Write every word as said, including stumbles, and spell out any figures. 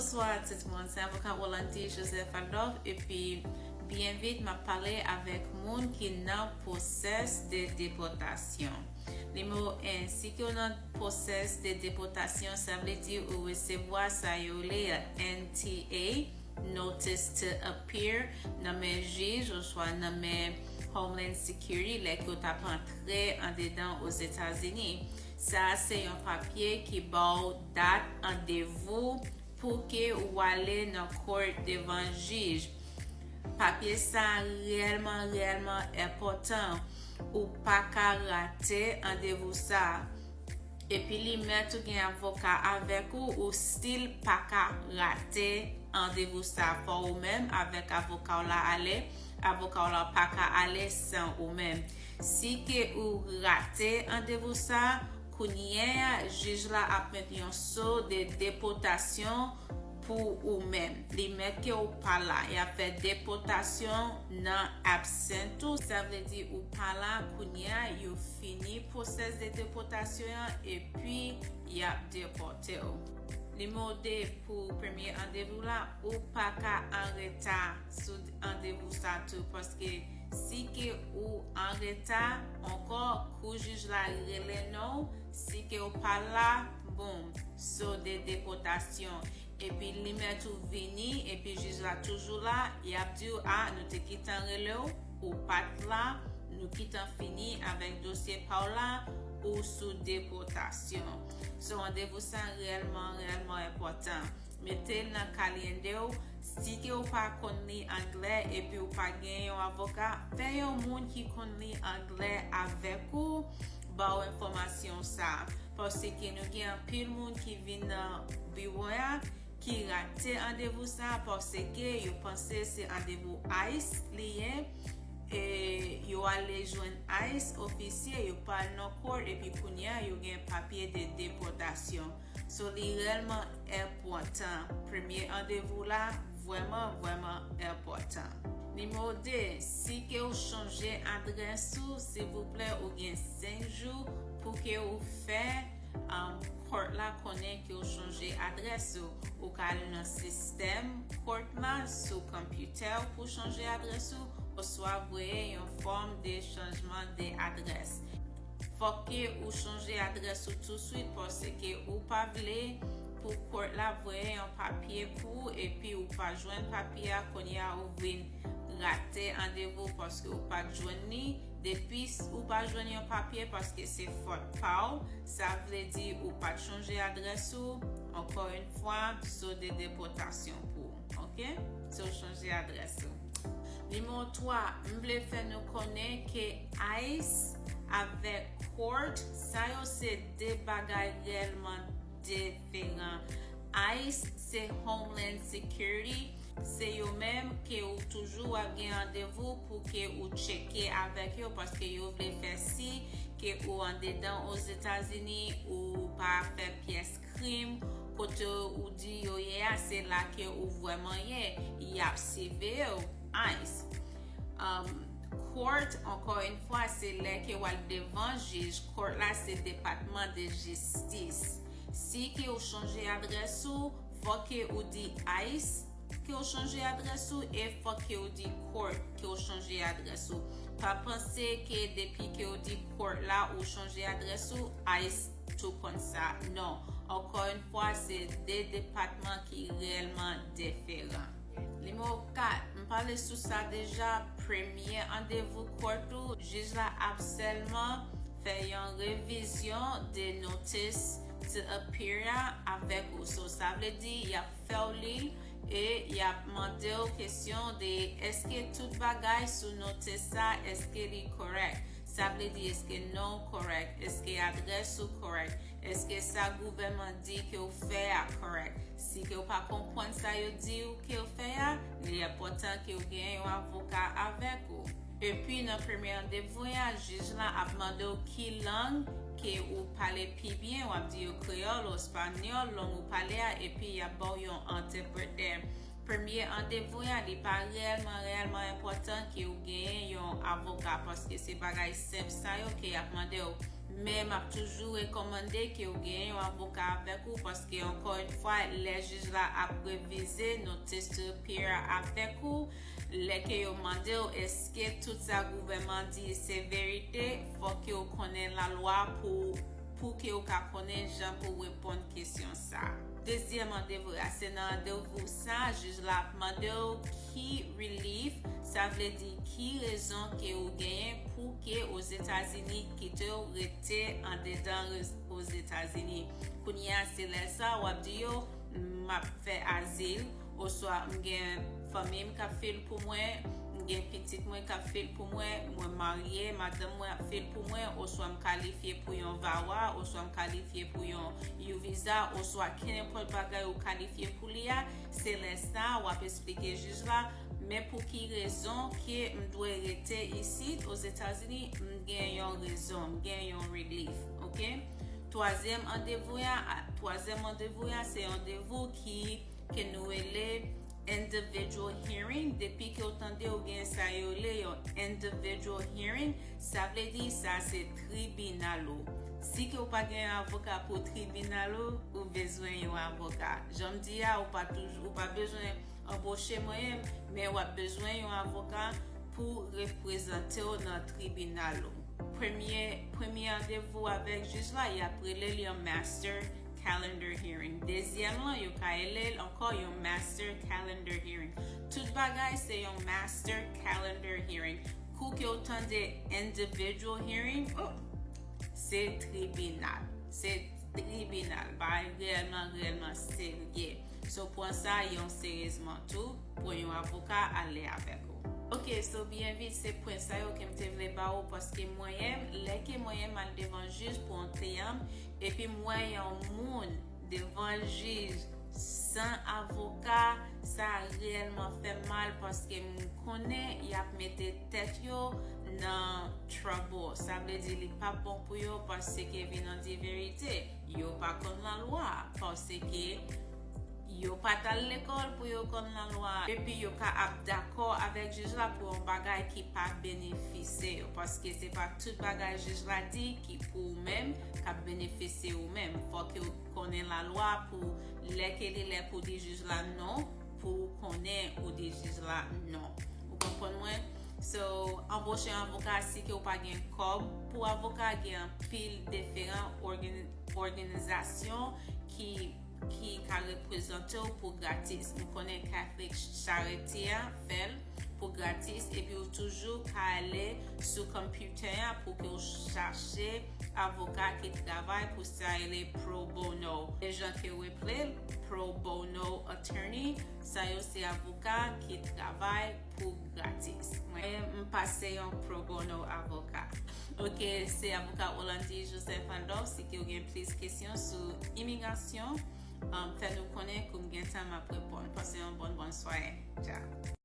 Bonswa tout moun, se avoka Rolandi Joseph Adolphe, epi byen vit m ap pale avèk moun ki nan pwosès de depòtasyon. Nimewo en, si ke w nan pwosès de depòtasyon, sa vle di ou resevwa sa yo rele N T A, Notice to Appear, nan men jij oswa nan men Homeland Security lè ke w t ap antre andedan Ozetazini. Sa a se yon papye ki ba w dat randevou pou ke ou ale nan court devan jij. Papye sa a reyèlman, reyèlman enpòtan. Ou pa ka rate randevou sa a. Epi li mèt ou gen avoka avèk ou, ou still pa ka rate randevou sa a. Fò ou menm avèk avoka w la ale, avoka w la pa ka ale san ou menm. Si ke ou rate randevou sa a, kounye a, jij la ap met yon so de depòtasyon pou ou menm. Li mèt ke ou pa la. Y ap fè depòtasyon nan absent ou. Sa vle di ou pa la kounye a, yo fini pwosès de depòtasyon an, epi y ap depòte w. Nimewo de, pou premye randevou la, ou pa ka an reta sou randevou sa tou, paske si ke ou an reta ankò, kou jij la rele non w, si ke ou pa la, boum, so de depòtasyon. Epi li mèt ou vini, epi jij la toujou la, y ap di w, a, nou te gentan rele w, ou pa t la, nou gentan fini avèk dosye pa w la, ou sou depòtasyon. So, randevou sa reyèlman, reyèlman enpòtan. Mete l nan kalyende w. Si ke w pa konn li anglè epi w pa gen yon avoka, fè yon moun ki konn li anglè avèk ou ba w enfòmasyon sa a. Paske nou gen anpil moun ki vin nan biwo a, ki rate randevou sa a, paske yo panse se randevou ice li ye. E yo ale jwenn ice ofisye, yo pa al nan court, epi kounye a, yo gen papye de depòtasyon. So, li reyèlman enpòtan. Premye randevou la, vrèman, vrèman enpòtan. Nimewo de, si ke w chanje adrès ou, silvouplè, ou gen senk jou pou ke ou fè, um, court la konnen ke w chanje adrès ou. Ou ka al nan sistèm court la sou konpitè w pou chanje adrès ou, oswa voye yon fòm de chanjman de adrès. Fòk ke ou chanje adrès ou touswit, paske ou pa vle pou court la voye yon papye pou ou, epi ou pa jwenn papye a, kounye a ou vin rate randevou paske ou pa t jwenn li. Depi s-, ou pa jwenn yon papye paske se fòt pa w, sa vle di ou pa t chanje adrès ou. Encore une fois, so de depòtasyon pou ou, ok? So chanje adrès ou. Nimewo twa, m vle fè nou konnen ke ice avèk court, sa yo se de bagay reyèlman diferan. ice se Homeland Security, se yo menm ke ou toujou ap gen randevou pou ke ou tcheke avèk yo, paske yo vle fè si ke ou andedan Ozetazini, ou pa fè pyès krim, kote ou di yo ye a, se la ke ou vrèman ye, y ap siveye w, ice. Um, court, encore une fois, se lè ke w al devan jij, court la se depatman de jistis. Si ke ou chanje adrès ou, fò ke ou di ice ke ou chanje adrès ou, e fò ke ou di court ke ou chanje adrès ou. Pa panse ke depi ke ou di court la ou chanje adrès ou, ice tou konn sa. Non. Encore une fois, se de depatman ki reyèlman diferan. Nimewo kat, m pale sou sa deja, premye randevou court ou, jij la ap sèlman fè yon revizyon de notice to appear a avèk ou. So, sa vle di, y ap fè w li l e y ap mande w kesyon de èske tout bagay sou notice sa, èske li kòrèk? Sa vle di, èske non w kòrèk? Èske adrès ou kòrèk? Èske sa gouvènman di ke w fè a kòrèk? Si ke w pa konprann sa yo di w ke w fè a, li enpòtan ke w gen yon avoka avèk ou. Epi nan premye randevou a, jij la ap mande w ki lang ke ou pale pi byen, w ap di yo kreyòl, espanyòl, lang ou pale a, epi y ap ba w yon entèpretè. Premye randevou a, li pa reyèlman, reyèlman enpòtan ke w genyen yon avoka, paske se bagay senp sa yo ke y ap mande w. Men m ap toujou rekòmande ke w gen yon avoka avèk ou, paske ankò yon fwa, lè jij la ap revize notice to appear avèk ou, lè ke yo mande w èske tout sa gouvènman di se verite, fòk ke w konnen lalwa pou pou ke w ka konnen jan pou w reponn kesyon sa. Dezyèm randevou a, se nan randevou sa, jij la ap mande w ki relief, sa vle di ki rezon ke ou genyen pou ke Ozetazini kite w rete andedan Ozetazini. Kounye a, se lè sa w ap di yo, m ap fè azil, oswa m gen fanmi m k ap fil pou mwen, m gen pitit mwen k ap fil pou mwen, mwen marye, madanm mwen ap fil pou mwen, oswa m kalifye pou yon VAWA, oswa m kalifye pou yon U visa, oswa kenenpòt bagay ou kalifye pou li a, se lè sa w ap esplike jij la, men pou ki rezon ke m dwe rete isit Ozetazini, m gen yon rezon, m gen yon relief, oke? Twazyèm randevou a, twazyèm randevou a, se randevou ki ke nou rele individual hearing. Depi ke w tande ou gen sa yo rele yon individual hearing, sa vle di sa se tribinal ou. Si ke w pa gen avoka pou tribinal ou, ou bezwen yon avoka. Jan m di a, ou pa toujou, ou pa bezwen anboche mwen, men w ap bezwen yon avoka pou reprezante w nan tribinal ou. Premye, premye randevou avèk jij la, y ap rele l yon master calendar hearing. Dezyèm lan, yo ka rele l ankò yon master calendar hearing. Tout bagay se yon master calendar hearing. Kou ke w tande individual hearing, oh, se tribinal. Se tribinal. Bagay reyèlman, reyèlman serye. So, pran sa yon seryezman tou, pran yon avoka, ale avèk ou. Ok, so byen vit, se pwen sa yo ke m te vle ba ou, paske mwen menm, lè ke mwen menm al devan jij pou yon teyam, epi m wè yon moun devan jij san avoka, sa reyèlman fè m mal, paske m konnen y ap mete tèt yo nan trouble. Sa vle di li p ap bon pou yo, paske vin an di verite, yo pa konn lalwa, paske yo pa t al lekòl pou yo konn lalwa, epi yo ka ap dakò avèk jij la pou yon bagay ki pa benefisye yo, paske se pa tout bagay jij la di ki pou ou menm, k ap benefisye ou menm. Fòk yo konnen lalwa pou lè ke li lè pou di jij la non, pou ou konnen ou di jij la non. Ou konprann mwen? So, anboche avoka, si ke ou pa gen kòb pou avoka, gen anpil diferan ògani-, òganizasyon ki, ki ka reprezante w pou gratis. M konnen Catholic Charity a fè l pou gratis, epi ou toujou ka ale sou computer a pou ke w chache avoka ki travay pou sa rele pro bono. E jan ke w eple l, pro bono attorney, sa yo se avoka ki travay pou gratis. Mwen, m pa se yon pro bono avoka. Ok, se avoka Orlandy Joseph Randolph. Si ke w gen plis kesyon sou imigrasyon, um, fè nou konnen, kou m gen tan m ap reponn. Pase yon bòn, bòn sware. Ciao.